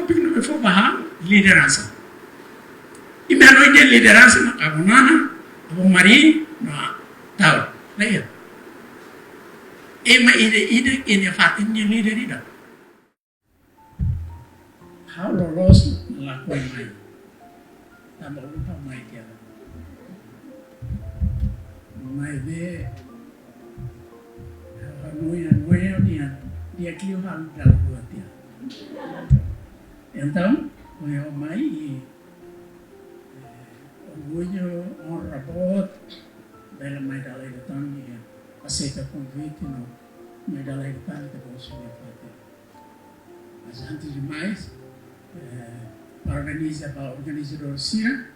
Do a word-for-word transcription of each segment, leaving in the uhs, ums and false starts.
Tópiku ne'ebé fó ba ha'u lideransa. Imi hanoin dehan lideransa mak avó Nana, avó Mari, no Taur. Lae. Ema ida-idak iha nia fatin nia líder ida. Ha'u loloos lakohi mai. Tanba uluk ha'u mai tiha ona. Maibé, ha'u hanoin, hanoin ha'u dehan, di'ak liu ha'u dala rua tiha. Entaun, ohin ha'u mai, eh, orgullu, onra boot, bele mai dala ida tan, i aseita konvite no mai dala ida tan ita-boot sira-nia fatin. Mas antes de mais, eh, parabeniza ba organizadór sira,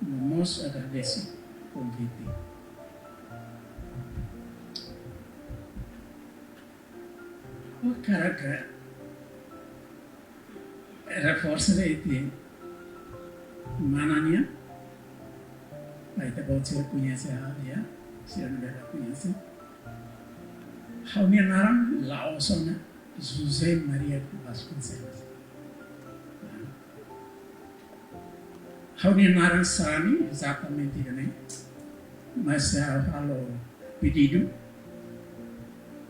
no mós agradese konvite. Ha'u hakarak reforsa de'it mana nian, para ita-boot sira koñese ha'u, ya, sira ne'ebé la koñese. Ha'u-nia naran la'ós ona José Maria Vasconcelos. Ha'u-nia naran sani, ezatamente ne'e, mas ha'u halo pedidu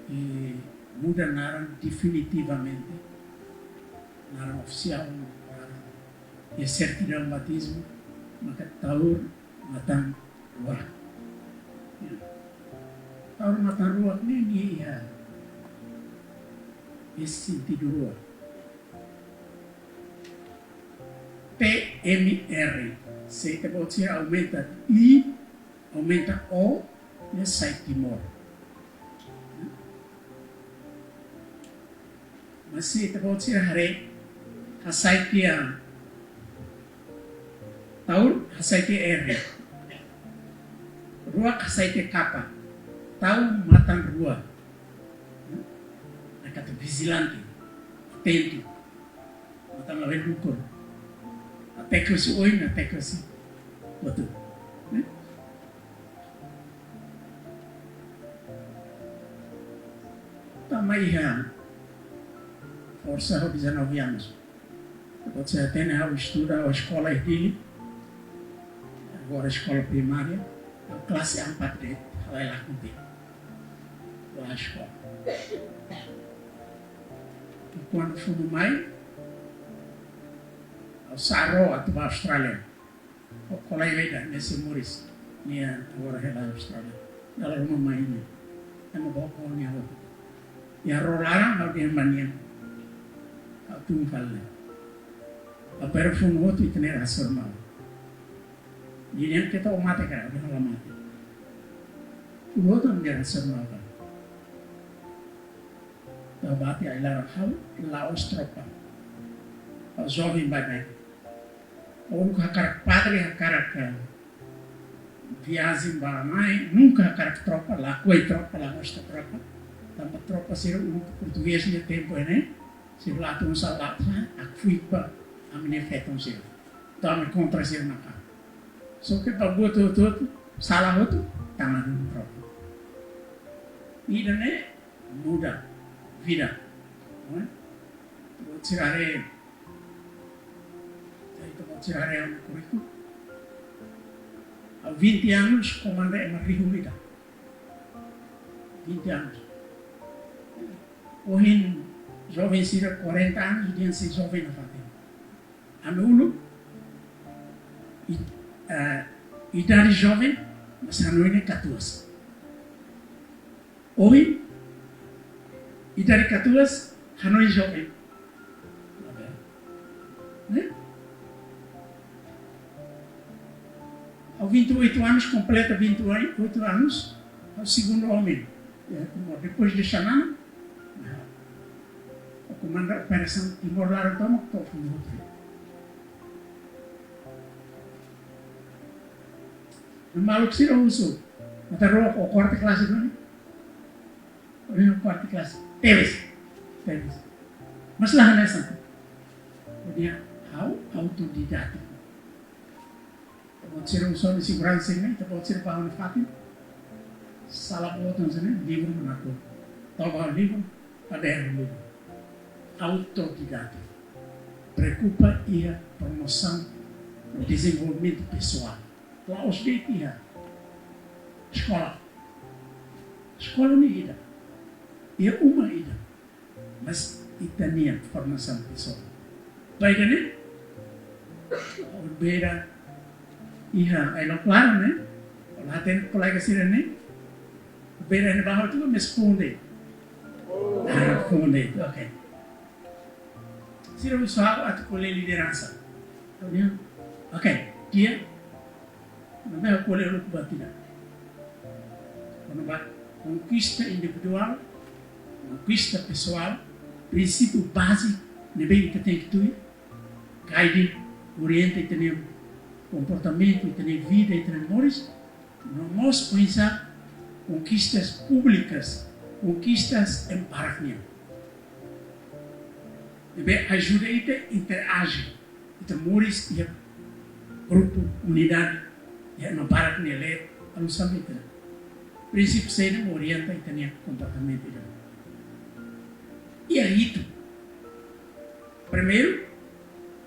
i muda naran definitivamente. Naran ofisiál, naran iha sertidaun batizmu, maka Taur Matan Ruak. Ya. Taur Matan Ruak ne'e nia iha, iha sentidu rua. T M R. Se ita-boot sira aumenta I, aumenta O, ne'e sai Timor. Mas se ita-boot sira haree, hasai tiha Taur, hasai tiha R. Ruak, hasai tiha K. Taur Matan Ruak. Ne'e katak vijilante, atentu. Matan labele dukur. Hateke husi oin, hateke husi kotuk. Ne'e? Tama iha forsa ho dezanove anos. Depois ita hatene ha'u estuda, ha'u eskola iha Dili. Agora eskola primária. Ha'u klase empat de'it, halai lakon de'it. La eskola. I kuandu funu mai, ha'u sa'e ró atu bá Austrália. Ho kolega ida, Mestre Morris, nia agora hela Austrália. Dala ruma mai ne'e. Ema boot nia hotu. Iha ró laran, ha'u dehan ba nia. Ha'u tun fali lai. Ha'u bele funu hotu ita-nia rasaun malu. Nia dehan keta ó mate ka, ha'u dehan la mate. Funu hotu ami-nia rasaun malu. Ha'u bati ai-laran ha'u, la'ós tropa. Ha'u joven baibain. Ó nunka hakarak padre, hakarak, eh, viajen bá mai, nunka hakarak tropa, lakohi tropa, la gosta tropa. Tanba tropa sira uluk portugés nia tempu ne'e, sira la tun sa la sa, akui ba ami-nia feton sira. Entaun ami kontra sira nakar. Só ke ba buat hotu-hotu, sala hotu, tama duni tropa. Ida-ne'e muda vida. Não é? Buat sira haree, ita-boot sira haree ha'u-nia kurríkulu. Ha'u vinte anos komanda ema rihun ida. Vinte anos. Ohin joven sira quarenta anos, dehan sei joven nafatin. Ami uluk, i-, eh, idade joven, mas hanoin ne'e katuas. Ohin, idade katuas, hanoin joven. Ne'e? Ha'u vinte e oito anos, kompleta vinte e oito anos, ha'u segundu omen. Ya, como depois de Xanana, ha'u komanda operasaun Timor laran tomak to'o funu hotu. Maluk sira husu, Matan Ruak, ó kuarta klase duni? Ó dehan kuarta klase. Tebes. Tebes. Mas la hanesan. Ó dehan ha'u autodidata. Ita-boot sira husu ami seguransa ne'e, ita-boot sira bá ha'u-nia fatin. Sala boot hanesan ne'e, livru mak nakonu. Toba livru, kadernu livru. Autodidata. Preokupa iha promosaun no dezenvolvimentu pesoál. La'ós de'it iha eskola. Eskola ne'e ida. Iha uma ida. Mas ita-nia formasaun pesoál. Bainhira ne'e, ó bele iha ai lo klaru ne'e. Ó la hatene kolega sira ne'e. Bele ne'e ba hotu, mas funde. Ah, funde. Ok. Sira usaha atu ko'alia lideransa. Reuniaun. Ok, dia. Ne'ebé ko'alia uluk ba ita. Kona-ba konkista individuál, konkista pesoál, prinsípiu báziku ne'ebé ita tenke tuir, guide, orienta ita-nia komportamentu, ita-nia vida, ita-nia moris, no mós oinsá konkistas públikas, konkistas ema barak nian. Ne'ebé ajuda ita interaji, ita moris iha grupu, unidade, iha ema barak nia leet, halo sá mak ita. Prinsípiu saida mak orienta ita-nia komportamentu ida. Iha hitu. Primeiru,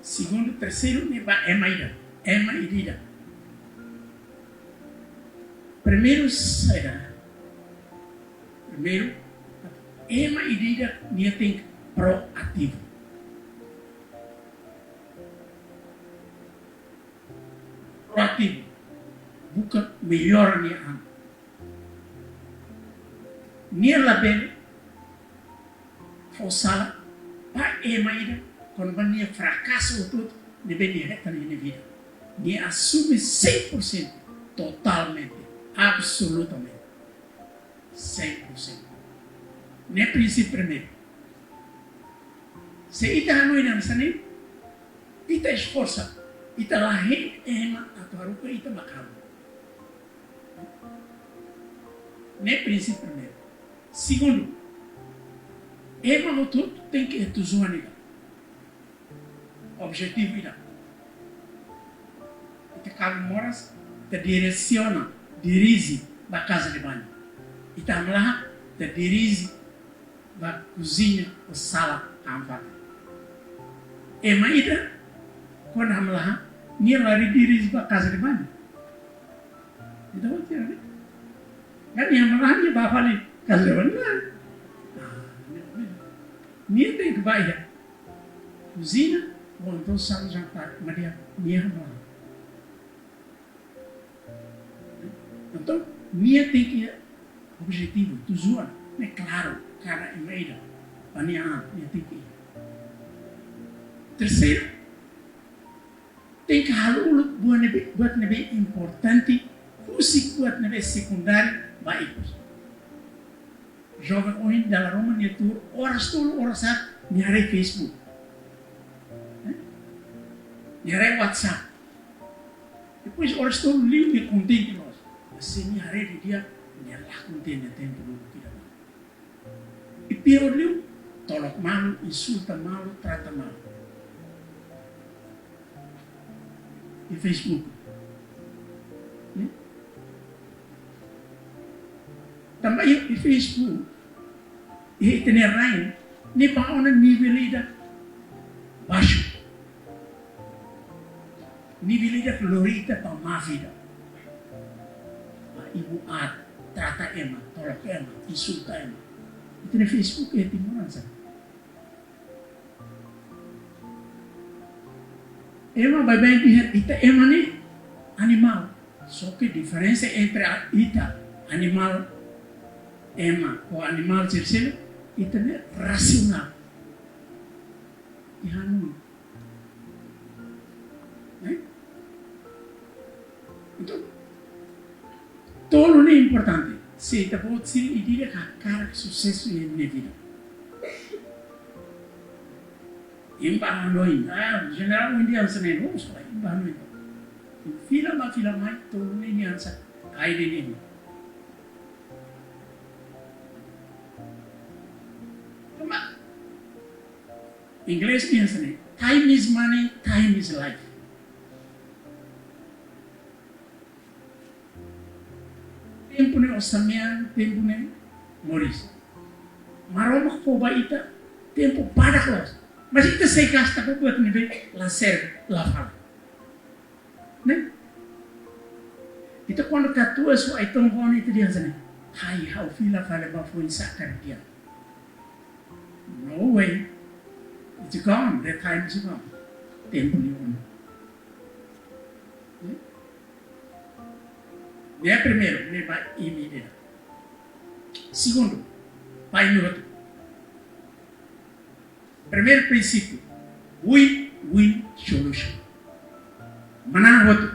segundu, terseiru, ne'e ba ema ida, ema ida-idak. Primeiru saida? Primeiru, ema ida-idak nia tenke proativu. Proativu. Buka mellora nia an. Nia labele fó sala ba ema ida kona-ba nia frakasu hotu-hotu ne'ebé nia hetan iha nia vida. Nia asume cem por cento, totalmente, absolutamente. Cem por cento. Ne'e prinsípiu primeiru. Se ita hanoin hanesan ne'e, ita esforsa, ita la hein ema atu haruka ita ba kalan. Ne'e prinsípiu primeiru. Segundu, ema hotu-hotu tenke iha tujuan ida. Objetivu ida. Ita kalan moras, ita diresiona, dirije ba kaza de banyu. Ita hamlaha, ita dirije ba kuziña ou sala han-fatin. Ema ida, kuandu hamlaha, nia la dirije ba kaza de banyu. Ita hotu hatene. Kan nia hamlaha, nia ba fali kaza de banyu. Nia, nia, nia. Nia tenke ba iha kuziña, ou entaun sala jantar, mak nia, nia hamlaha. Entaun, nia tenke iha objetivu, tujuan, ne'e klaru, kada ema ida, ba nia an, nia tenke iha. Terseiru, tenke halo uluk buat ne'ebé, buat ne'ebé importante, husik buat ne'ebé sekundáriu ba ikus. Joven ohin dala ruma nia tuur oras tolu, oras haat, nia haree Facebook. Eh? Nia haree WhatsApp. Depois oras tolu liu nia kontente loos. Mas se nia haree didi'ak, nia la kontente tempu lubuk ida. I pior liu, tolok malu, insulta malu, trata malu. Iha Facebook. Ne'e? Tanba iha Facebook, iha ita-nia rain, ne'e ba ona nivel ida baixu. Nivel ida ke lori ita ba malu ida. Ba ibu aat, trata ema, tolok ema, insulta ema. Ita-nia Facebook iha Timor hanesan. Ema baibain dehan ita ema ne'e animál. Só ke diferensa entre a-, ita, animál, ema, ou animál sira seluk, ita ne'e rasionál. Iha anu. Eh? Entaun, tolu ne'e importante. Se ita-boot sira ida-idak hakarak susesu iha nia vida. Imi bá hanoin, ah, jenerál mundiál hanesan ne'e, vamos lá, imi bá hanoin. Fila bá fila mai, tolu ne'e nia hanesan ai de nini. Tanba inglés dehan hanesan ne'e, "Time is money, time is life." Tempu ne'e osan-mean, tempu ne'e moris. Maromak fó ba ita tempu badak loos. Mas ita sei gasta ba buat ne'ebé la serve, la fali. Ne'e? Ita kuandu katuas ho ai-tongo ne'e ita dehan hanesan ne'e: "Ai, ha'u fila fali ba foin sa'e karik di'ak." No way. It's gone. That time is gone. Tempu ne'e ona. Ne'e? Ne'e primeiru, ne'e ba imi de'it. Segundu, ba imi hotu. Primeiru prinsípiu, win-win solution. Manán hotu.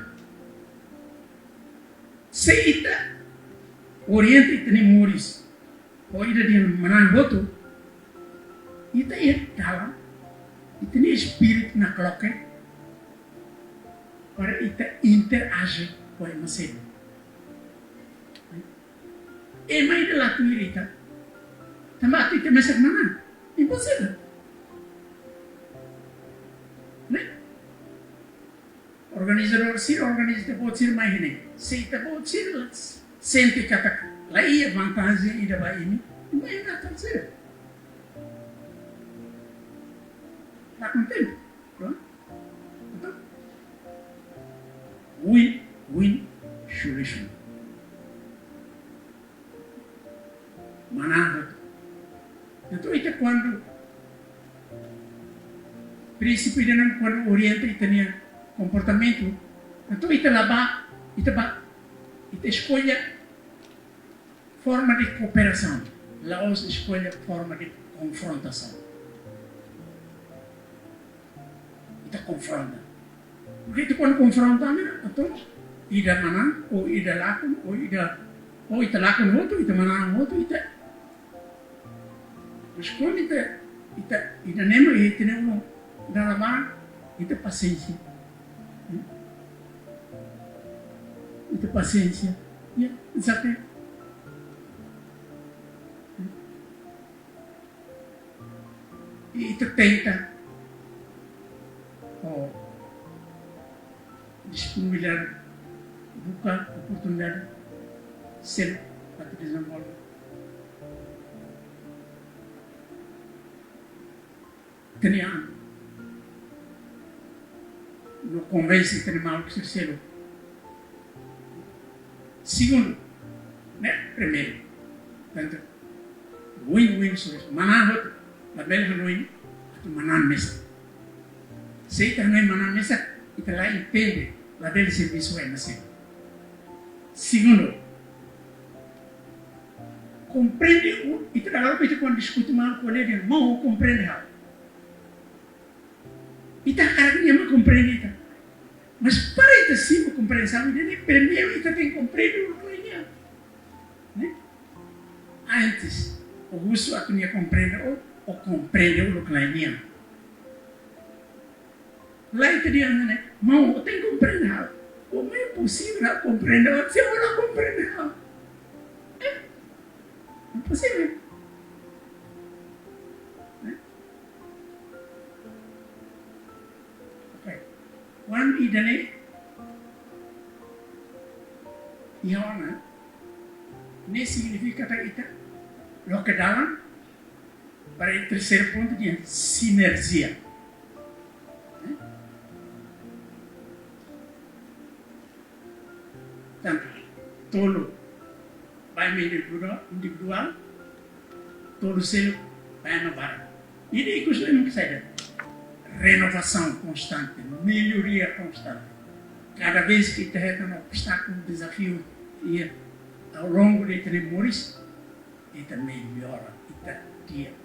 Se ita orienta ita-nia moris ho ida dehan manán hotu, ita iha dalan, ita-nia espíritu nakloke para ita interaje ho ema seluk. Ema ida la tuir ita, tanba atu ita mesak manán? Imposivel. Ne'e? Organizadór sira organiza ita-boot sira mai iha ne'e. Se ita-boot sira la sente katak la iha vantajen ida ba imi, imi mai iha ne'e atu sira la kontente. Pronto. Entaun, win-win solution. Manán hotu. Entaun ita kuandu, prinsípiu ida-ne'e kuandu orienta ita-nia komportamentu, entaun ita la ba, ita ba, ita eskolla forma de kooperasaun, la'ós eskolla forma de konfrontasaun. Ita konfronta. Porke ita kuandu konfronta ne'e, entaun ida manán, ou ida lakon, ou ida, ou ita lakon hotu, ita manán hotu, ita. Mas kuandu ita, ita, ita ne'e mak, ita ne'e mak dala ba, ita pasiénsia. Ita pasiénsia. Ya, it's okay. I ita tenta, oh, disponibilidade, buka oportunidade seluk atu dezenvolve ita-nia an. No konvense ita-nia maluk sira seluk. Segundu, ne'e primeiru. Tantu, win-win solution. Manán hotu, labele hanoin atu manán mesak. Se ita hanoin manán mesak, ita la intende, labele servisu ba ema seluk. Segundu, komprende o, ita dala ruma ita kuandu diskute malu ho kolega, maun komprende ha'u. Ita hakarak nia mak komprende ita. Mas para ita simu komprensaun ida-ne'e, primeiru ita tenke komprende uluk laiha nian. Ne'e? Antes, o husu atu nia komprende o, o komprende uluk laiha nian. Lae, ita dehan hanesan ne'e, maun, o tenke komprende ha'u. Como é possível ha'u komprende o, se o la komprende ha'u? É? Imposivel. Ne'e? Ok. Kuandu ida-ne'e iha ona, ne'e signifika katak ita loke dalan para o terceiro ponto de sinergia. Ne'e? Tantu, tolu ba ema individuál, individuál, tolu seluk ba ema barak. Ida ikus ema ke saida? Renovasaun konstante, melloria konstante. Kada vez ke ita hetan obstákulu, dezafiu, iha, ao longo de ita-nia moris, ita mellora, ita di'ak,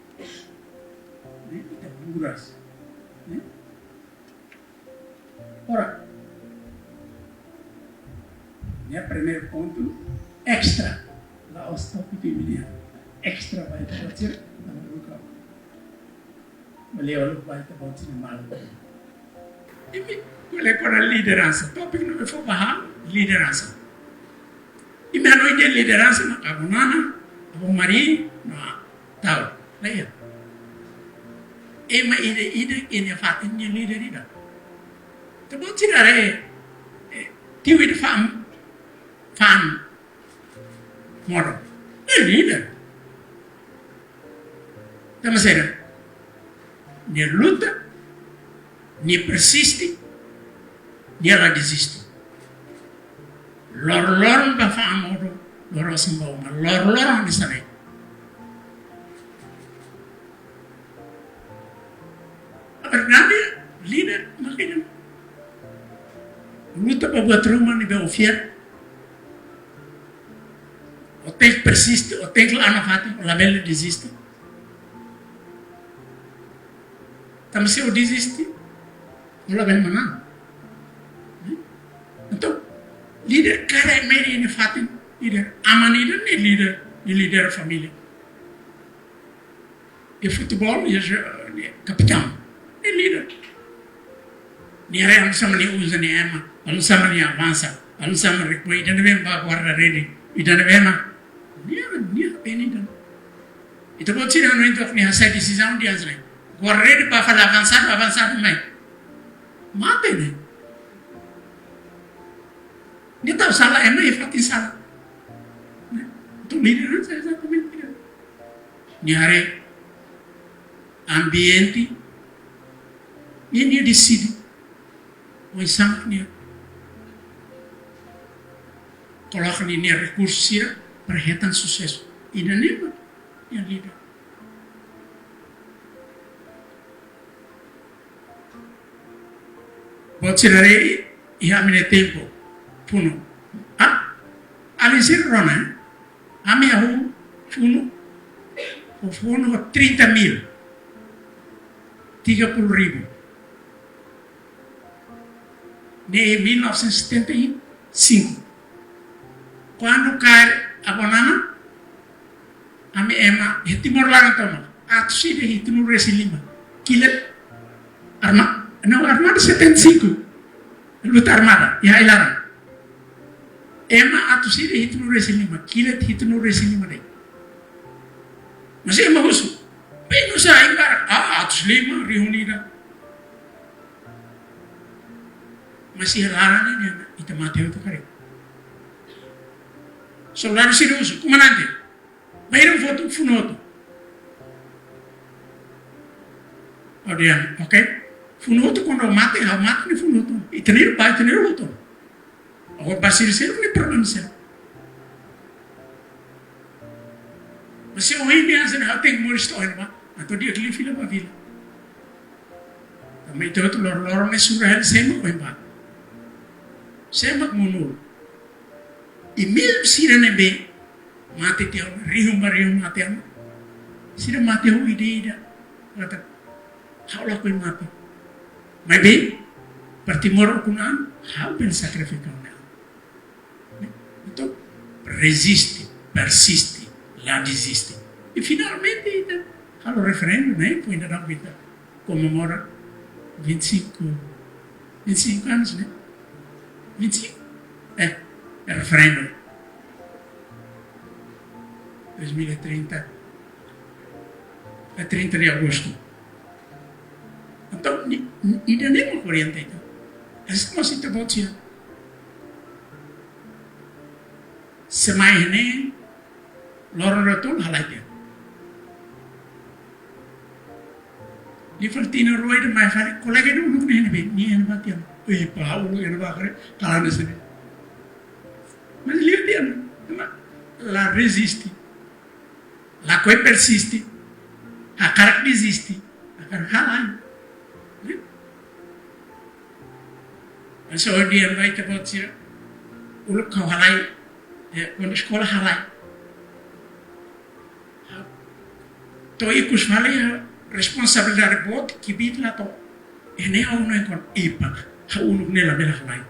ne'e? Ita buras, ne'e? Ora, ne'e primeiru pontu, extra, la'ós tópiku imi-nian. Extra ba ita-boot sira, la buka. Bele olo ba ita-boot sira malu. Imi, ko'alia kona-ba lideransa, tópiku ne'ebé fó ba ha'u, lideransa. Imi hanoin dehan lideransa mak avó Nana, avó Mari, no, ta'uk. Laiha. Ema ida-idak iha nia fatin nia líder ida. Ita-boot sira haree, eh, tiu ida fa'an, fa'an modo. Ne'e líder. Tanba saida? Nia luta, nia persiste, nia la deziste. Loroloron ba fa'an modo, loroloron ba uma, loroloron hanesan ne'e. Verdade, líder, imajina. Luta ba buat ruma ne'ebé o fiar. O tenke persiste, o tenke la'o nafatin, o labele deziste. Tanba se o deziste, o labele manán. Entaun, líder kada ema iha nia fatin, líder aman ida-ne'e líder, nia lidera família. Iha futeból, nia, nia kapitaun, nia líder. Nia haree oinsá mak nia uza nia ema, oinsá mak nia avansa, oinsá mak rikuperu, ida-ne'ebé mak ba guarda-rede, ida-ne'ebé mak. Nia, nia bene ida. Ita-boot sira no ita nia hasai desizaun di'ak hanesan ne'e. Guarda-rede ba fali avansadu, avansadu mai. Mate ne'e. Nia tau sala, ema iha fatin sala. Ne'e? Entaun líder hanesan ezatamente ne'e. Nia haree ambiente, nia, nia deside. Oinsá mak nia koloka nia, nia rekursu sira para hetan susesu. Ida-ne'e mak nia líder. Boot sira haree iha ami-nia tempu funu. Ah, alin sira rona, eh? Ami hahú funu, funu trinta mil, tiga puluh ribu. Ne'e mil novecentos e setenta e cinco. Kuandu kaer avó Nana, ami ema iha Timor laran tomak, atus ida hitunulu resin lima. Kilat arma, não, armada setenta e cinco. Luta armada, iha ai-laran. Ema atus ida hitunulu resin lima, kilat hitunulu resin lima de'it. Mas ema husu, bem, não sei, ainda, ah, atus lima, reunida. Mas iha laran ne'e, ita mate hotu karik. Soldadu sira husu, komandante, bainhira foti funu hotu. Ha'u dehan, ok. Funu hotu kuandu mate, ha'u mate ne'e funu hotu. Ita-nia ba, ita-nia hotu. Agora ba sira seluk ne'e problema seluk. Mas se ohin dehan hanesan ne'e, ha'u tenke moris to'o ohin ba. Entaun di'ak liu fila ba vila. Tanba ita hotu loroloron ne'e sura hela, sé mak ohin ba. Sé mak mundur. I mezmu sira ne'ebé mate tiha ona, rihun ba rihun mate ona. Sira mate ho ida-idak. Katak, ha'u lakohi mate. Maibé, para Timor ukun an, ha'u bele sakrifika ha'u-nia an. Entaun, reziste, persiste, la deziste. I finalmente, ita halo referendu, ne'e, foin dadauk ita komemora vinte e cinco, vinte e cinco anos, ne'e? Vinte e cinco? É, é referendu. Dois mil e trinta. É trinta de agosto. Entaun, ni, ni, ida-ne'e mak orienta ita. Esta mós ita-boot sira. Se mai ne'e, loron rua tolu halai tiha. Nia fali tinan rua ida mai fali, kolega ida uluk ne'e bá, nia iha ne'ebá tiha. Ih, pá, uluk iha ne'ebá karik, kalan hanesan ne'e. Mas liu tiha, ema la reziste. Lakohi persiste. Hakarak deziste. Hakarak halai. Ne'e? Mas ohin dehan ba ita-boot sira. Uluk ha'u halai. Eh, kuandu eskola halai. To'o ikus fali iha responsabilidade boot, kbiit la to'o. Ne'e ha'u hanoin kuandu, epá, ha'u uluk ne'e labele halai.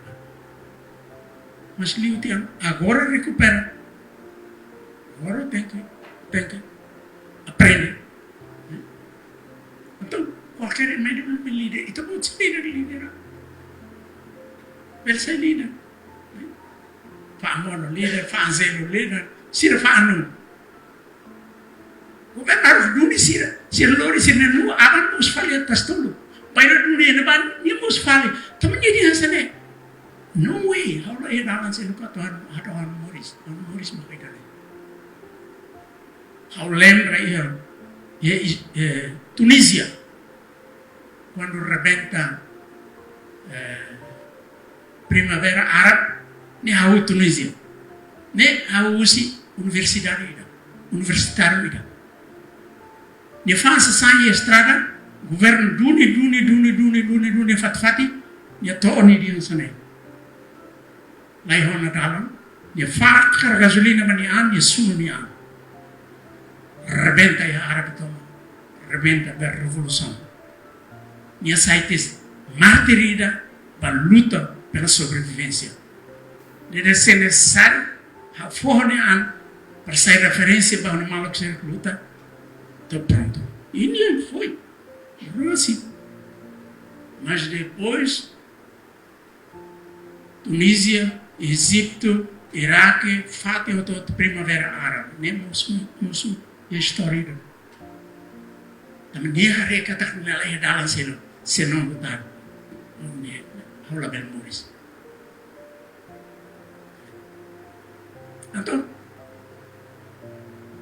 Mas liu tiha, agora rekupera. Agora tenke, tenke aprende. Entaun, kualkér media mak líder, ita-boot sira líder, líder. Bele sai líder. Fa'an Mono líder, Fa'an Zelu líder, sira fa'an nuu. Governu harus duni sira, sira lori sira-nia nuu, aban mós fali iha Tasi Tolu. Bainhira duni iha ne'ebá, nia mós fali. Tanba nia dehan hanesan ne'e. No way, ha'u la iha dalan seluk atu ha'u, ha'u moris, ha'u moris mak ida-ne'e. Ha'u lembra iha, iha, iha Tunízia. Kuandu rebenta, eh, Primavera Árabe, ne'e ha'u Tunízia. Ne'e ha'u husi universidade ida, universitáriu ida. Nia fa'an sasán iha estrada, governu duni, duni, duni, duni, duni, duni, fatin-fatin, nia to'o nia dehan hanesan ne'e. Laiha ona dalan, nia fakar gazolina ba nia an, nia sunu nia an. Rebenta iha Árabe tomak, rebenta ba revolusaun. Nia sai hanesan mártir ida ba luta pela sobrevivénsia. Nia dehan se nesesáriu, ha'u foho nia an, para sai referénsia ba nia maluk sira luta, to'o prontu. I nia foin, rua si. Mas depois, Tunízia, Ejitu, Iraque, fatin hotu-hotu Primavera Árabe. Ne'e mosu, mosu iha istória ida. Tanba nia haree katak nia laiha dalan seluk, se não lutar. Ne'e, ha'u labele moris. Entaun,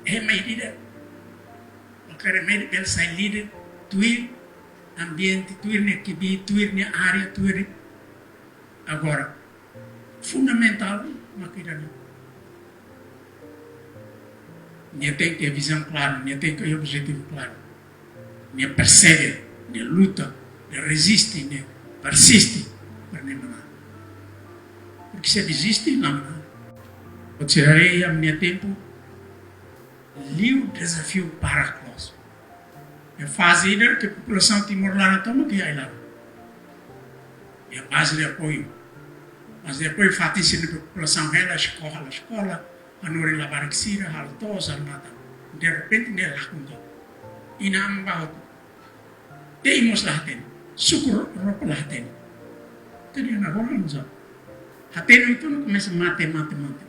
ema ida-idak, mak ema ida bele sai líder, tuir ambiente, tuir nia kbiit, tuir nia área, tuir. Agora, fundamentál mak ida-ne'e. Nia tenke iha vizaun klaru, nia tenke iha objetivu klaru. Nia persege, nia luta, nia reziste, nia persiste, para nia manán. Porke se deziste, la manán. Otsirare iha ami-nia tempu, liu dezafiu barak loos. Iha faze ida ke populasaun Timor laran tomak iha ai-laran. Iha baze de apoiu. Baze de apoiu fatin sira-nia populasaun hela, eskola, eskola, hanorin labarik sira, halo to'os, halo matan. Derrepente ne'e lakon to'o. Inan-aman bá hotu. Tei mós la hatene. Suku ro-, roupa la hatene. Entaun iha na bola nusá. Hatene entaun komesa mate, mate, mate.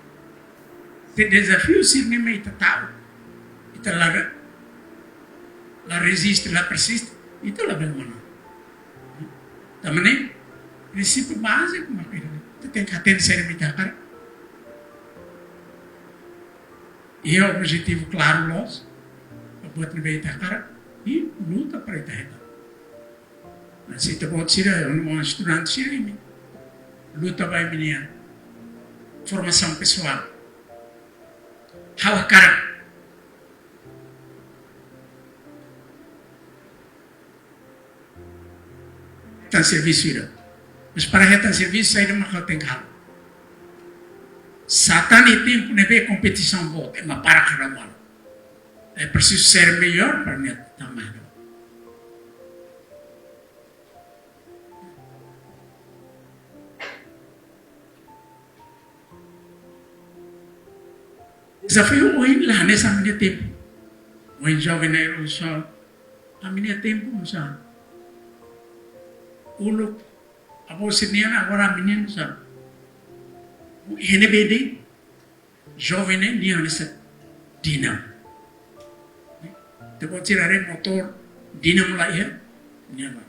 Se dezafiu sira-ne'e mak ita ta'uk, ita la, la reziste, la persiste, ita labele manán. Tanba ne'e, prinsípiu báziku mak ida-ne'e. Ita tenke hatene saida mak ita hakarak. Iha objetivu klaru loos, buat ne'ebé ita hakarak, i luta para ita hetan. Mas ita-boot sira, ema estudante sira, imi luta ba imi-nia formasaun pesoál. Ha'u hakarak hetan servisu ida. Mas para hetan servisu, saida mak ha'u tenke halo? Sá tan iha tempu ne'ebé kompetisaun boot, ema barak halo malu. É preciso ser melhor para nia tama. Dezafiu ohin la hanesan ami-nia tempu. Ohin joven ne'e uluk só. Ami-nia tempu nusá? Uluk, avó sira-nian, agora ami-nian nusá? Iha ne'ebé de'it, joven ne'e nia hanesan dínamo. Ita-boot sira haree motór dínamo la iha, nia la.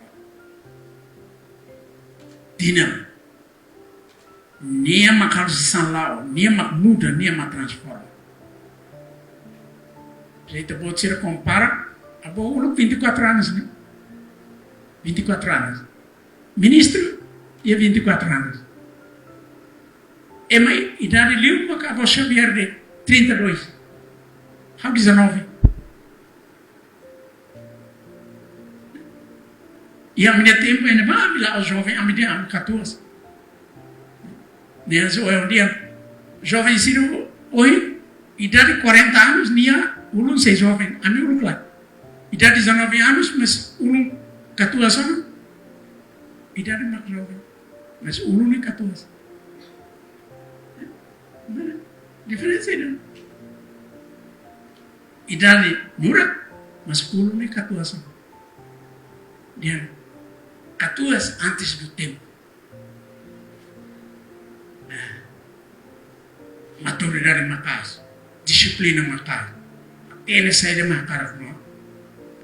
Dínamo. Nia mak halo sasán la'o, nia mak muda, nia mak transforma. Se ita-boot sira kompara, avó uluk vinte e quatro anos, ne'e? Vinte e quatro anos. Ministru, iha vinte e quatro anos. Ema idade liu mak avó Xavier de'it, trinta e dois. Ha'u dezanove. Iha ami-nia tempu, ne'ebá ami la'ós joven, ami dehan ami katuas. Ne'e hanesan ohin dehan, joven sira ohin, idade quarenta anos, nia ulun sei joven, ami uluk lae. Idade dezanove anos, mas ulun katuas ona, idade mak joven, mas ulun ne'e katuas. Ne'e diferensa ida. Idade murak, mas ulun ne'e katuas ona. Dehan katuas antes do tempo. Nah, maturidade maka'as, dixiplina maka'as. Hatene saida mak hakarak no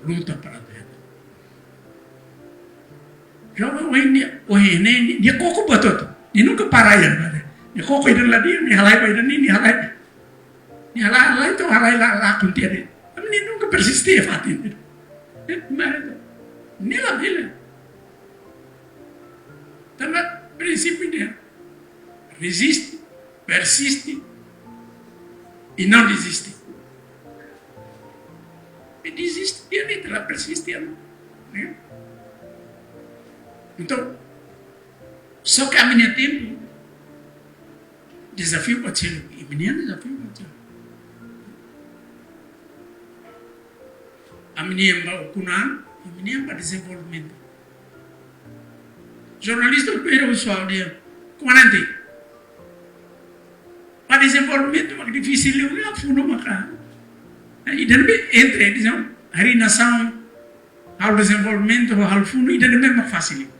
luta para atu hetan. Joven ohin ne'e, ohin ne'e, nia, nia koko buat hotu. Nia nunka para iha, nia koko ida ladún, nia halai ba ida-ne'e, nia halai. Nia halai, halai, entaun halai la, la akontese. Ami-nian nunka persiste iha fatin. Eh, mas, nia labele. Tanba prinsípiu ida: reziste, persiste e não desiste. E desiste, dia ni telah persiste, né? Entaun, só ke ami-nia tempu, dezafiu buat seluk, imi-nian dezafiu buat seluk. Ami-nian ba ukun-an, imi-nian ba dezenvolvimentu. Jornalista Pedro Pessoal dia, komandante, ba dezenvolvimentu mak difisil liu, la funu maka. Ida-ne'ebé entre, dizem, harii nasaun, halo dezenvolvimentu, halo funu, ida-ne'ebé mak fasil liu?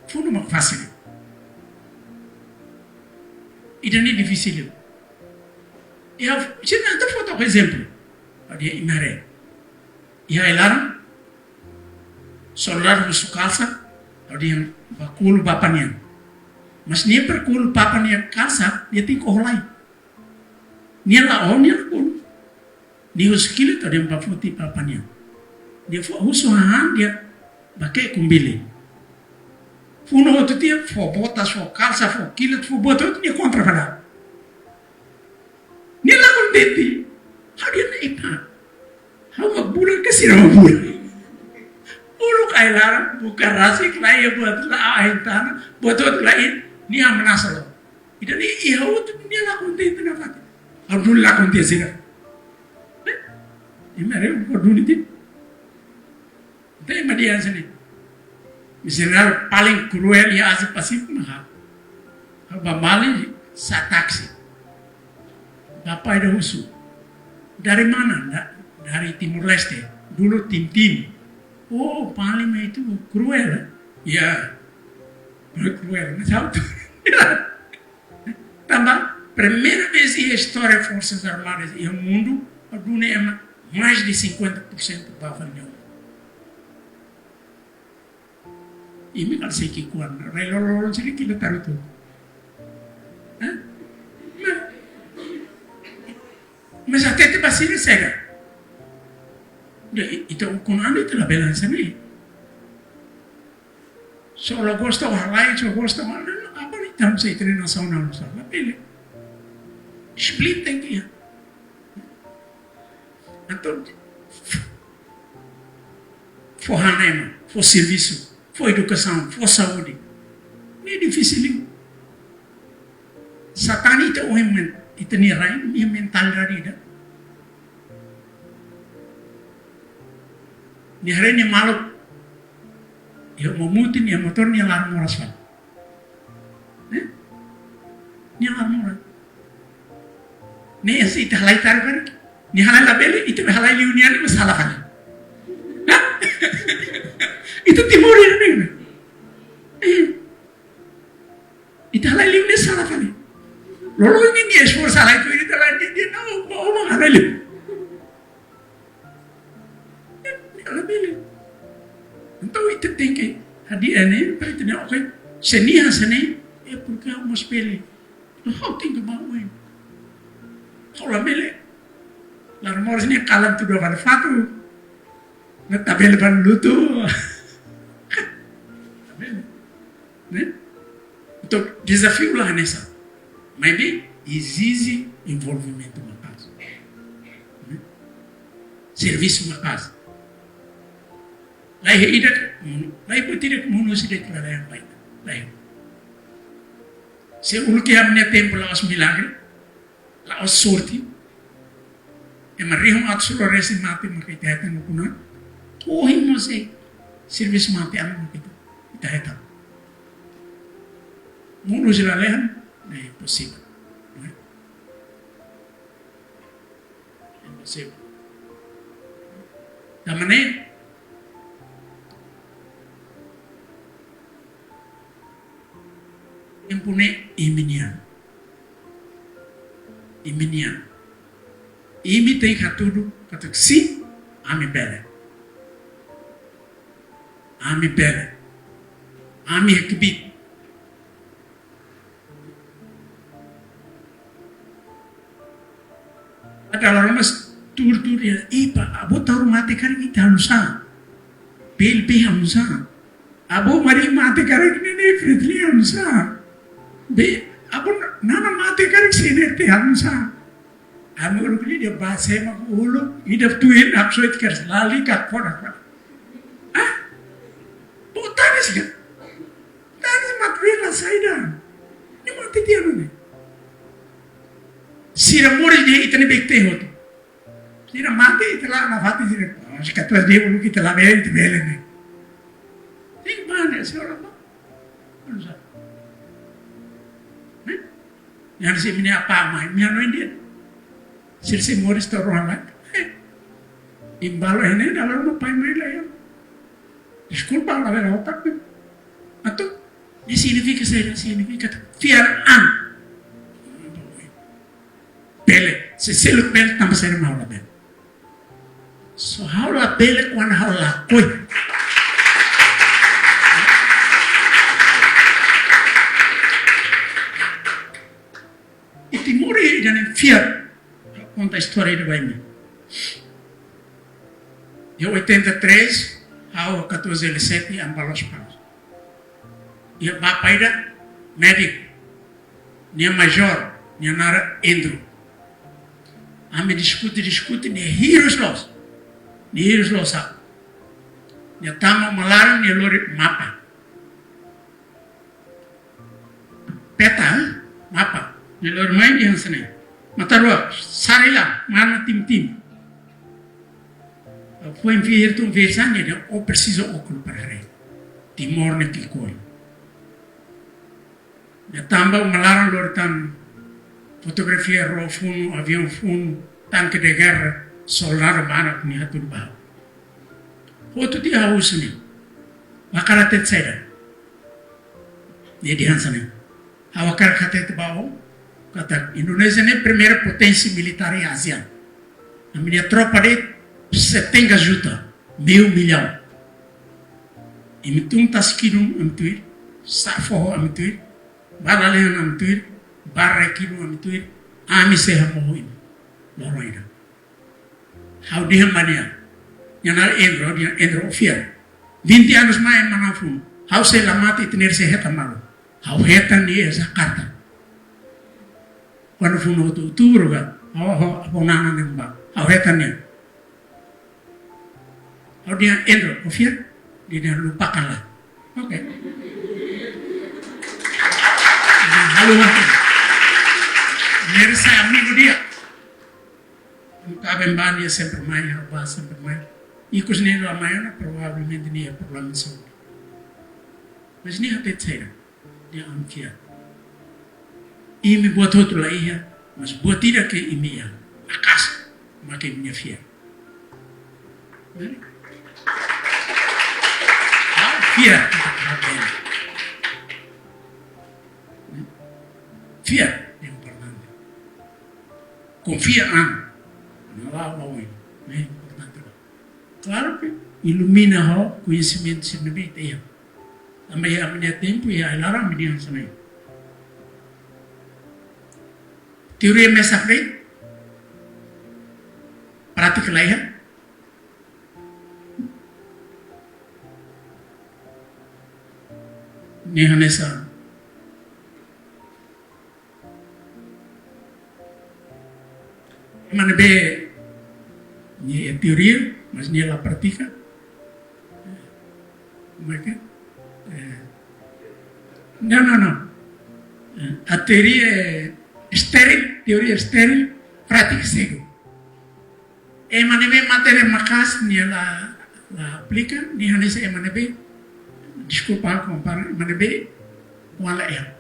Funu mak fasil liu. Ida-ne'e difisil liu. Iha, sira atu fó to'ok ezemplu. Ha'u dehan imi haree. Iha ai-laran, soldadu husu kalsa, ha'u dehan ba kulu bapa nian. Mas nia para kulu bapa nia kalsa, nia tenke oho lai. Nia la oho, nia la kulu. Nia husu kilat, ha'u dehan ba foti bapa nian. Nia fó, husu hahán, nia ba ke'e kumbili. Funu hotu tiha, fó botas, fó kalsa, fó kilat, fó buat hotu, nia kontra fali. Nia la kontente. Ha'u dehan: "Epa, ha'u mak bulan ka sira mak bulan?" Uluk ai-laran, buka rasik, laiha buat, laiha tana, buat hotu laiha, nia ameasa loos. Ida-ne'e iha hotu, nia la kontente nafatin. Ha'u duni lakon tiha sira. Eh? Imi haree, ha'u duni tiha. Entaun ema dehan hanesan ne'e. Miserável paling kruel iha Asia Pasífiku mak ha'u. Ha'u ba Bali sa'e táksi. Bapa ida husu: "Dari mana?" "Da-, dari Timor-Leste. Dulu Tim-Tim." "Oh, Bali mak itu kruel, eh?" "Ya, paling kruel." Mas ha'u tu. Tanba primeira vez iha istória Forsas Armadas iha mundu, ha'u duni ema mais de cinquenta por cento ba fali nia uma. Imi kala sei ki'ikoan, rai loroloron sira kilat tarutu. Hah? Mas, mas hatete ba sira sega. Ita ukun-an ita labele hanesan ne'e. Se la gosta halai, se gosta halai, apa ni tam sei treinasaun na nusa, labele. Split tenke iha. Entaun, fó hanoin, fó servisu, fó edukasaun, fó saúde. Ne'e difisil liu. Satán ita ohin men-, ita-nia rain, nia mentalidade ida. Nia haree nia maluk iha uma mutin, iha motór, nia laran moras fali. Eh? Nia laran moras. Ne'e se ita halai tarik fali. Nia halai labele, ita be halai liu nia, nia be sala fali. Hah? Ita Timor ida-ne'e. Eh. Ita halai liu nia sala fali. Loloos nia esforsu halai tuir ita, halai nia, nia, não, ó, ó, halai liu. Nia labele. Entaun ita tenke hadi'a ne'e, para ita dehan, oke, se nia hanesan ne'e, é porque ha'u mós bele. Ha'u tenke ba oin. Ha'u labele. Laran moras nia kalan tuda fali fatuk. Ne'e ita bele ba lutu. Labele. Ne'e? Entaun, dezafiu la hanesan. Maibé ezije envolvimentu maka'as. Ne'e? Servisu maka'as. Laiha ida, laiha buat ida monu husi de'it lalehan baita. Laiha. Se uluk iha ami-nia tempu la'ós milagre, la'ós sorte. Ema rihun atus rua resin mate maka ita hetan ukun-an. Ohin mós servisu matean maka ita, ita hetan. Monu husi lalehan, ne'e imposivel. Ne'e? Imposivel. Tanba ne'e, tempu ne'e imi-nian. Imi-nian. Imi tenke hatudu katak sin, ami bele. Ami bele. Ami iha kbiit. Ada orang mas tur-tur dia, "Ih, pa, abo taur mate karik ita halo nusá? Bel be halo nusá?" Avó Maria mate karik ne'e, ne'e Fretilin sa. Be, avó Nana mate karik sei ne'e Fretilin sa. Ami uluk liu de'it ba sema uluk, ida tuir nak soit kers lali ka kona kona. Ah? Bo tanis ka? Tanis mak vela saida. Ne'e mate tiha ne'e. Sira moris de'it ita-nia bekte hotu. Sira mate ita la nafatin sira. Mas katuas de'it uluk ita la bele, ita bele ne'e. Tem mana, senhora? Não sabe. Né? Yang si mini apa mai, mi anu India. Sira sei moris to'o rua lai. Embalo ini dalam rumah pai mai lai ya. Deskulpa, la vera otak. Atu, ne'e signifika saida, signifika fiar an. Bele, se seluk bele, tanba saida mak ha'u la bele. Só ha'u la bele kuandu ha'u lakohi. I Timor ida-ne'e fiar. Konta istória ida ba imi. Iha oitenta e três, ha'u katuas L sete, ami ba Lospalos. Iha bapa ida, médiku. Nia major, nia naran Endro. Ami diskute, diskute, nia hirus loos. Nia hirus loos sa. Nia tama uma laran, nia lori mapa. Peta, eh? Mapa. Nia lori mai nia hanesan ne'e. Matan rua, sari la, mana tim-tim. Foin fihir tun fihir sa nia dehan, ó presiza ókulu para haree. Timor ne'e ki'ik liu. Nia tama uma laran lori tan fotografia ró funu, aviaun funu, tanke de guerra, soldadu barak nia hatudu ba. Hotu tiha ha'u husu nia. Hakarak hatete saida? Nia dehan hanesan ne'e. Ha'u hakarak hatete ba ó katak Indonézia ne'e primeira poténsia militár iha ASEAN. Ami-nia tropa de'it setenta juta, meiu millaun. Imi tun tasak-idun ami tuir, sa'e foho ami tuir, ba lalehan ami tuir, ba rai-kidun ami tuir, ami sei hamohu imi. Loron ida. Ha'u dehan ba nia. Nia naran Endro, nia Endro, ó fiar. Vinte anos mai ema manán funu. Ha'u sei la mate, ita-nia sei hetan malu. Ha'u hetan nia Jakarta. Kuandu funu hotu outubru ka, ha'u, ha'u, ha'u nana nia ba. Ha'u hetan nia. Ha'u dehan Endro, ó fiar? Nia dehan lupakanlah. Oke. Nia haluha. Nia sai amigu di'ak. Kaben ba nia sempre mai, ha'u ba sempre mai. Ikus nia la mai ona, provavelmente nia iha problema de saúde. Mas nia hatete saida? Nia, ami fiar. Imi buat hotu la iha, mas buat ida ke imi iha. Akas, mak imi-nia fiar. Bele? Ha'u fiar, ha'u bele. Fiar, importante. Konfia an. Não há, não há, ne'e importante. Klaru ke ilumina ho koñesimentu sira ne'ebé ita iha. Tanba iha ami-nia tempu, iha ai-laran ami dehan hanesan ne'e. Teoria mesak de'it, prátika la iha. Ne'e hanesan ema ne'ebé nia iha teoria, mas nia la pratika. Como é que é? Eh, não, não, não. Eh, a teoria é estéril, teoria é estéril, prática seco. Ema ne'ebé matéria maka'as nia la, la aplika, nia hanesan ema ne'ebé, deskulpa, kompara, ema ne'ebé, wala iha.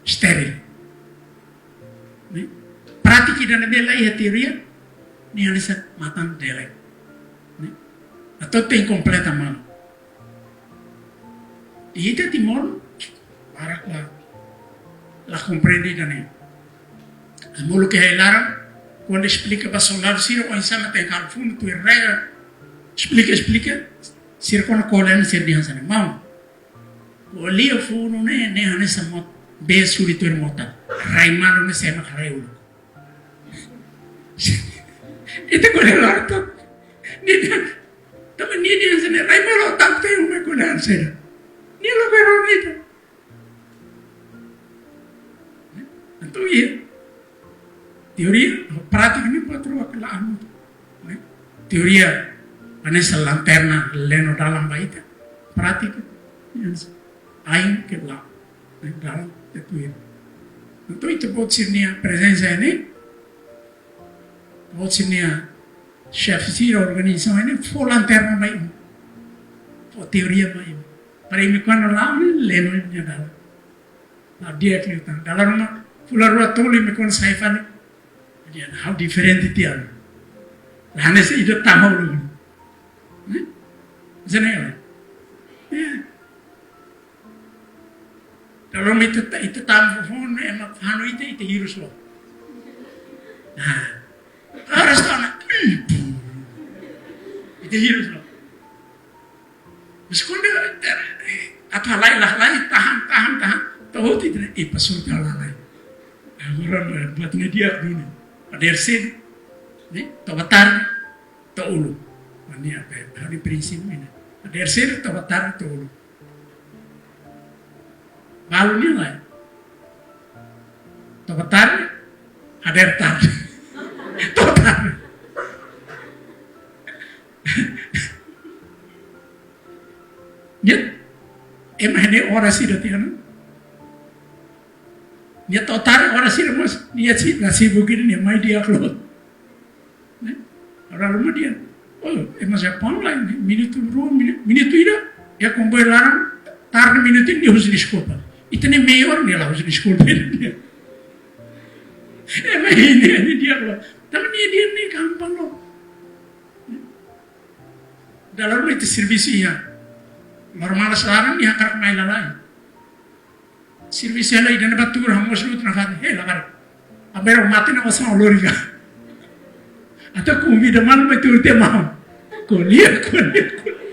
Estéril. Ne'e? Prátika ida ne'ebé la iha teoria, nia hanesan matan delek. Ne'e? Atu tenke kompleta malu. I ita Timor, barak la, la komprende ida-ne'e. Ami uluk iha ai-laran, kuandu esplika ba soldadu sira, oinsá mak tenke halo funu, tuir regra, esplika, esplika, sira kona kolen, sira dehan hanesan ne'e. Maun, ko'alia funu ne'e, ne'e hanesan mot, bee suli tuir mota. Rai malu ne'e sé mak rai uluk. Ita ko'alia lorto. Ne'e, Tanba nia dehan hanesan ne'e, rai malu tanba ita mai ko'alia hanesan ne'e. Nia la ko'alia ita. Entaun, iha teoria, prátika ne'e buat rua ke la'o hamutuk, ne'e? Teoria hanesan lanterna leno dalan ba ita. Prátika, ya, ain ke la'o, ne'e, dalan ke tuir. Entaun, ita-boot sira-nia prezensa ne'e, ita-boot sira-nia xefe sira organizasaun ne'e, fó lanterna mai imi. Fó teoria mai imi. Para imi kuandu la'o, leno imi-nia dalan. La'o di'ak liután. Dala ruma, fulan rua tolu imi kuandu sai fali, dehan ha'u diferente tiha ona. La hanesan ida tama uluk. Ne'e? Hanesan ne'e, ya. Dala ruma ita ta-, ita tama foufoun, ema fanu ita, ita hirus loos. Nah. Harus tahu nak. Ita hirus loos. Mas kuandu, eh, atu halai, la halai, tahan, tahan, tahan. To'o hotu ita, eh, pasur ta halai. Agora, eh, buat ne'e di'ak duni. Hadeer sedu, ne'e, to'o ba tarde, to'o uluk. Ne'e, apa, ha'u-nia prinsípiu ne'e. Hadeer sedu, to'o ba tarde, to'o uluk. Balu nia lae. To'o ba tarde, hadeer tarde. To'o tarde. Nia, ema ne'e oras ida tiha ona. Nia to'o tarde oras ida mós, nia si-, la sibuk ida, nia mai di'ak loos. Ne'e? Agora ruma dehan, oh, ema Japaun lae, ne'e, minutu rua, minu-, minutu ida, iha komboiu laran, tarde minutu ida nia husu deskulpa. Ita ne'e meiuan nia la husu deskulpa. Ema ne'e, ne'e, nia di'ak loos. Tanba nia dehan ne'e gampang loos. Dala ruma ita servisu iha. Normal saran nia hakarak mai lala'en. Servisu hela ida-ne'e bá tuur hamoos lutu nafatin. Hei, labarik. Aberok mate na osan olorika. Atu konvida malu mai tuur tiha mahon. Ko'alia, ko'alia, ko'alia.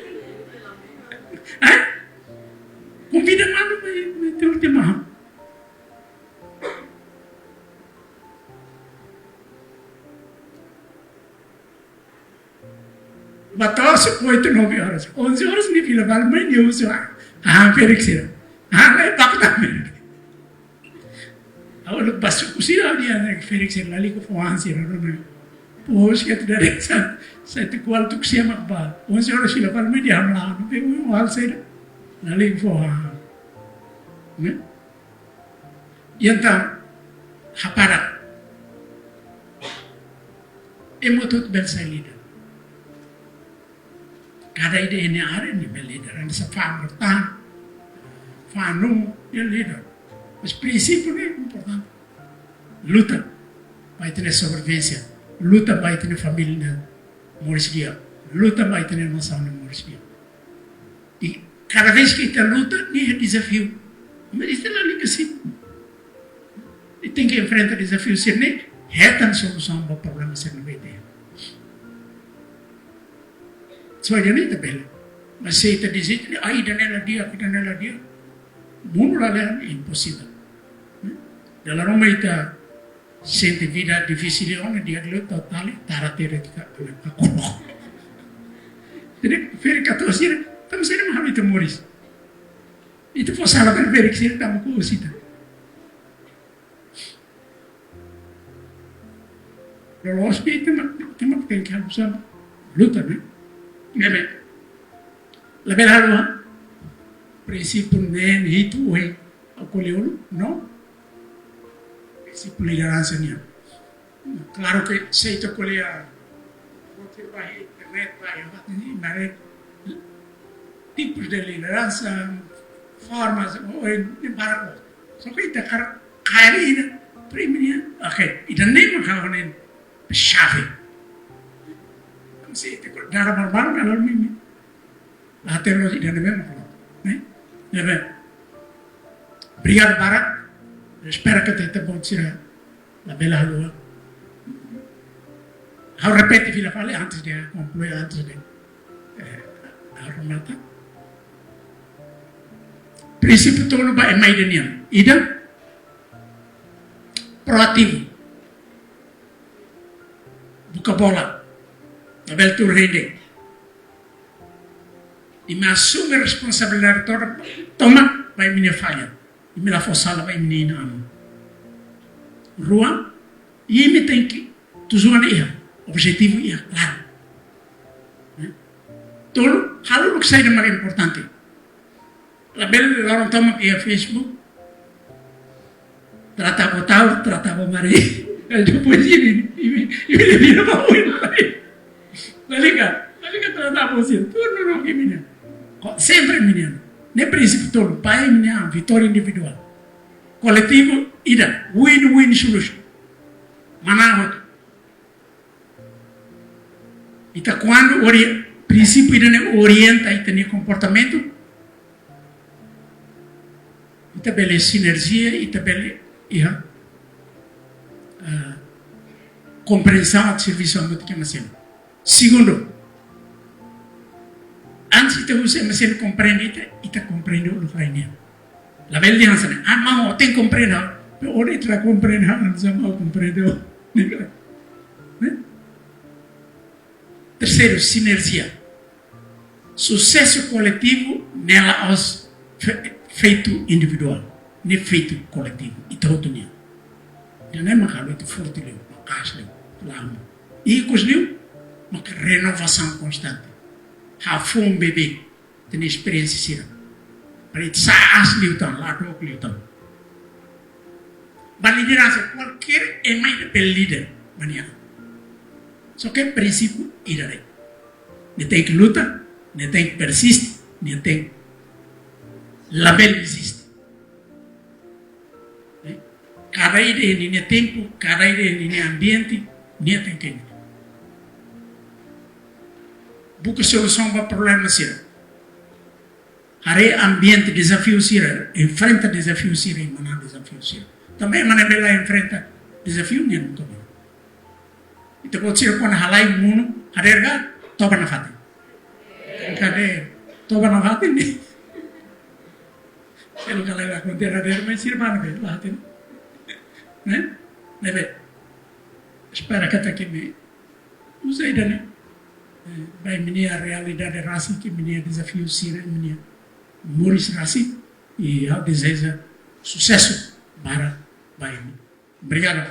Eh? Konvida malu mai, mai tuur tiha mahon. Bá to'o oito, nove horas. Onze horas nia fila fali mai, nia husu, ah, ah, ferik sira. Ah, ne'e, baku ta ferik. Ha'u la bá suku sira, nia, ne'e, ferik sira lalika fó han sira, no, no. Pos ke tu dari sa, sa tu kual tu sia mak bá. Onze horas fila fali mai, nia hamlaha, no, pe, um, hal sira. Lalika fó han. Ne'e? Entaun, hapara. Ema hotu-hotu bele sai líder. Kada ida iha nia área nia bele líder. Hanesan fa'an bertahan, fa'an nu'u, nia líder. Mas prinsípiu ne'e importante. Luta ba ita-nia sobrevivénsia. Luta ba ita-nia família ne'e moris di'ak. Luta ba ita-nia nasaun ne'e moris di'ak. I kada vez ke ita luta, nia iha dezafiu. Mas ita lalika simples. Ita tenke enfrenta dezafiu sira-ne'e, hetan solusaun ba problema sira-ne'ebé ita iha. Só ida-ne'e ita bele. Mas se ita dezeja, ah, ida-ne'e la di'ak, ida-ne'e la di'ak, mundu lalehan, imposivel. Dala ruma ita sente vida difisil ona, di'ak liu tau tali, tara tere tika, tole pakoro. Jadi, ferik katuas sira, tanba sira mak halo ita moris. Ita fó sala ba ferik sira, tanba ku sita. Loloos ke ita mak, ita mak tenke halo sala, luta, ne'e? Ne'ebé. Labele halo, ha? Prinsípiu ne'e, hitu, ohin. Ha'u ko'alia uluk, no? Prinsípiu lideransa nian. Klaru ke se ita ko'alia, bá iha internet, bá iha, bá iha, mas tipus de lideransa, formas, ohin ne'e barak loos. Só ke ita hakarak kaer ida, primeiru, oke, ida-ne'e mak ha'u hanoin xave. Se ita ko'alia dala barak, kalau mimi. La hatene loos ida-ne'ebé mak loos, ne'e? Ne'ebé. Obrigadu barak. Espera katak ita-boot sira labele haluha. Ha'u repete fila fali antes de konklui, antes de, eh, ha'u remata. Prinsípiu tolu ba ema ida nian. Ida, proativu. Buka bola. Labele tuur hein de'it. Imi asume responsabilidade tomak, tomak ba imi-nia falla. Imi la fó sala ba imi-nia inan-aman. Rua, imi tenke tujuan iha, objetivu iha klaru. Tolu, halo loke saida mak importante. Labele loron tomak iha Facebook. Trata bo tau, trata bo mari. Depois imi, imi, imi, imi, lalika, lalika trata bo sira. Tuur no no imi-nian. Ko, sempre imi-nian. Ne'e prinsípiu tolu, ba imi-nian, vitória individuál. Koletivu ida, win-win solution. Mana hotu. Ita kuandu ori-, prinsípiu ida-ne'e orienta ita-nia komportamentu, ita bele sinerjia, ita bele iha, ah, komprensaun atu servisu hamutuk ho ema seluk. Segundu, antes ita husu ema seluk komprende ita, ita komprende uluk rai nian. Labele dehan hanesan ne'e, ah, maun, ó tenke komprende ha'u. Pe ora ita la komprende ha'u, hanesan maun komprende ó. Ne'e? Terseiru, sinerjia. Susesu koletivu ne'e la'ós fe-, feitu individuál, ne'e feitu koletivu, ita hotu nian. Ida-ne'e mak halo ita forte liu, maka'as liu, lama. Ikus liu, maka renovasaun konstante. Hafoun beibeik, ita-nia esperiénsia sira. Para ita sa'e aas liután, la dook liután. Ba lideransa, kualkér ema ida bele líder ba nia an. Só ke prinsípiu ida de'it. Nia tenke luta, nia tenke persiste, nia tenke labele deziste. Eh? Kada ida iha ninia tempu, kada ida iha ninia ambiente, nia tenke buka solusaun ba problema sira. Haree ambiente, dezafiu sira, enfrenta dezafiu sira, i manán dezafiu sira. Tanba ema ne'ebé la enfrenta dezafiu, nia nunka bele. Ita-boot sira kuandu halai monu, hadeer ka toba nafatin? Hadeer, toba nafatin ne'e. Selu ka lae la konte hadeer, mas sira bá ne'ebé, la hatene. Ne'e? Ne'ebé. Espera katak imi uza ida-ne'e. Eh, ba imi-nia realidade rasik, imi-nia dezafiu sira, imi-nia moris rasik, i ha'u dezeja susesu barak ba imi. Obrigadu.